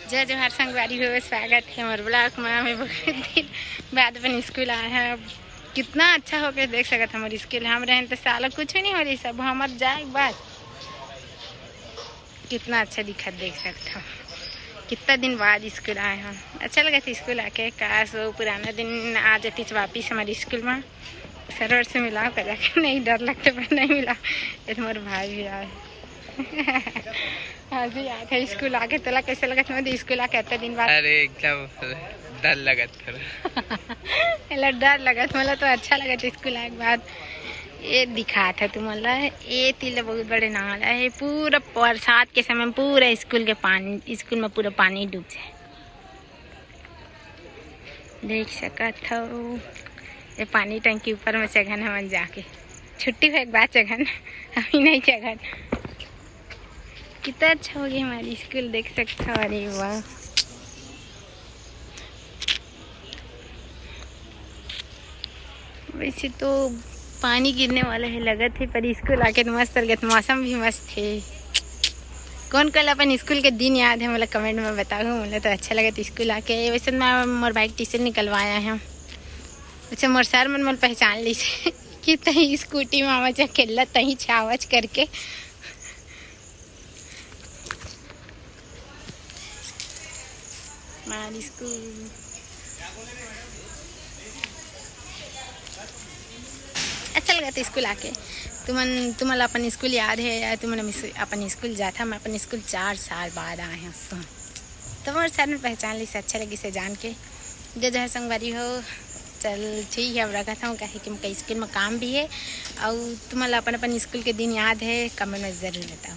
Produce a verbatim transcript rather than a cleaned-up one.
जय जोहार संगवारी हो, स्वागत हे हमर ब्लॉग में। मैं बहुत दिन बाद अपन स्कूल आए हैं। अब कितना अच्छा हो गया, देख सकत हमर स्कूल। हम रहेन तो साला कुछ नहीं हो रही, सब हमर जाए के बाद कितना अच्छा दिखत, देख सकत हो। कितना दिन बाद स्कूल आए हैं, अच्छा लगत स्कूल आके। काश वो पुराना दिन आ जाती वापिस हमारे स्कूल में। सरवर से मिलाव कर जाके। नहीं, डर लगता पर नहीं मिला। ये तुम्हारे भाई भी आए। हाँ जी, आए थे स्कूल आके। तोला कैसे लगत मोदी स्कूल आके इतने दिन बाद? अरे एकदम डर लगत थोड़ा। एला डर लगत, मोला तो अच्छा लगत स्कूल आए के बाद। ये दिखा था तुमन ला, ये तीला बहुत बड़े नाला है। पूरा बरसात के समय में पूरा स्कूल के पानी, स्कूल में पूरा पानी डूब जाए। देख सकत हो, ये पानी टंकी ऊपर में चघन हमन जाके। छुट्टी होए के बाद चघन, अभी नहीं चघन। कितना अच्छा हो गया हमारी स्कूल, देख सकत हो। अरे वाह, वैसे तो पानी गिरने वाला है लगत है, पर स्कूल आके तो मस्त लगत, मौसम भी मस्त है। कौन कौन अपन स्कूल के दिन याद है, मोला कमेंट में बताओ। मोला तो अच्छा लगत स्कूल आके। वैसे तो मैं मोर बाइक टीचर निकलवाया है। अच्छा, मोर सर मन मोला पहचान लीस कि तही स्कूटी में आवाज अकेला तही छावच करके। हमार स्कूल अच्छा लगत स्कूल आके। तुमन, तुमन ला अपन स्कूल याद है या तुमन अपन स्कूल जाथा? मैं अपन स्कूल चार साल बाद आए हैं। तो मोर सर में पहचान लीस, अच्छा लगिस हे जान के। जय जोहार संगवारी हो। चल ठीक है, अब रखत हूँ, काहे कि मोके स्कूल में काम भी है। और तुमन ला अपन अपन स्कूल के दिन याद है, कमेंट में जरूर बताओ।